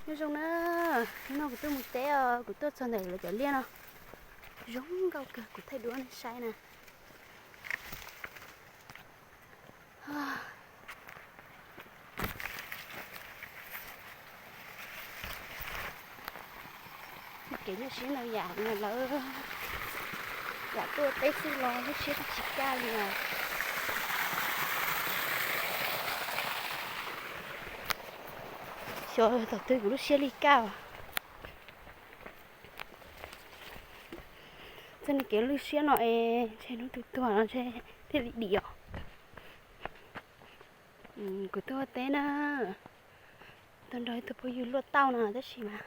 Nyob zoo na, hnub no kuv tuaj mus teb os, kuv tuaj txog ntawm lawv cov liaj no, zoo nkauj kawg, kuv thaij duab nej saib na. Kev nyuaj siab ntau yam no lawm, yam tuaj teb xwb los lub siab tsis kaj li os. Xyov thaum twg kuv lub siab li kaj os. Txoj niag kev lub siab no es ntshe hnub twg tuag no ntshe thiaj li dim os. Kuv tuaj teb na, tuaj nrog ib tug phooj ywg luaj tauj no tab sis mas,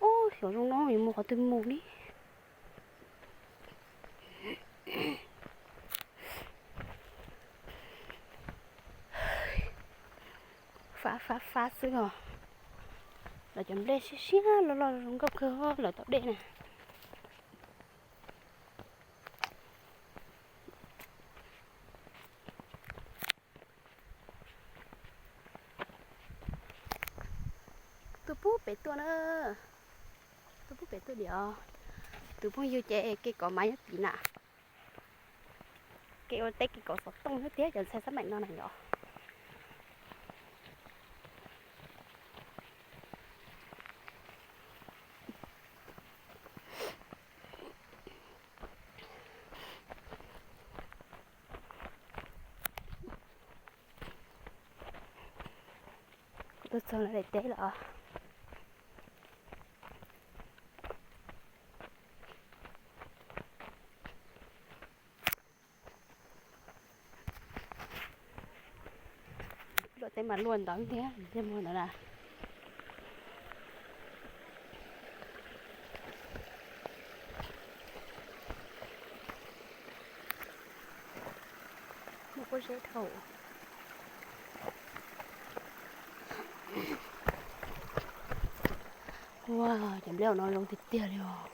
ub, xyov zoo no yuav mus qhov twg mus li. Fab fab fab xwb os. Lawv cov nplej siab siab loj loj zoo nkauj kawg lawm tom dej na. Tuaj pub pem tuaj na, tuaj pub pem tuaj diam. Tus phooj ywg ces kev kov mas nyob tim na, kev ua teb kev kov xov tooj thiab cov ntxhais xab maim no na yom. Kuv tuaj txog lawv daim teb lawm os. Luaj teb mas luaj ntawd thiab, tej muag ntawd na. Muaj pob zeb dhau. Ua, cov nplej no zoo tiag tiag li os.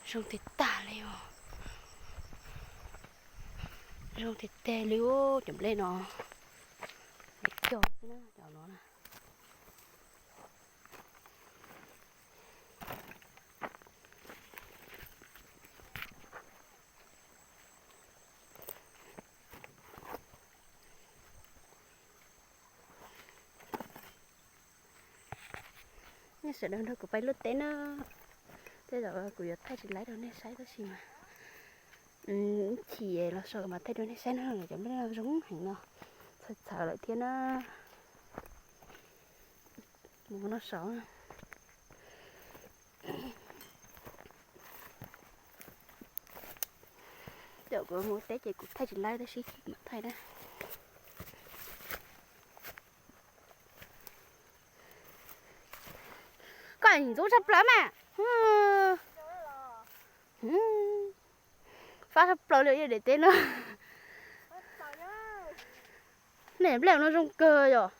Zoo tiag tag li os. Zoo tiag tiag li os cov nplej no. Cov no na. Nej sawv daws nrog kuv pais luaj teb na. Tej zaum kuv yuav thaij tsis laib rau nej saib tab sis mas ib chim los saum mas thaij rau nej saib na, cov nplej no zoo heev no, txhawv txhawv lawm thiab na. Mus no saud. Cov kuv mus teb ces kuv thaij tsis laib tab sis mam thaij na. Koj ntxub tshaj plaws mas. Fab tshaj plaws li daim teb no. Nej nplej no zoo kawg yom.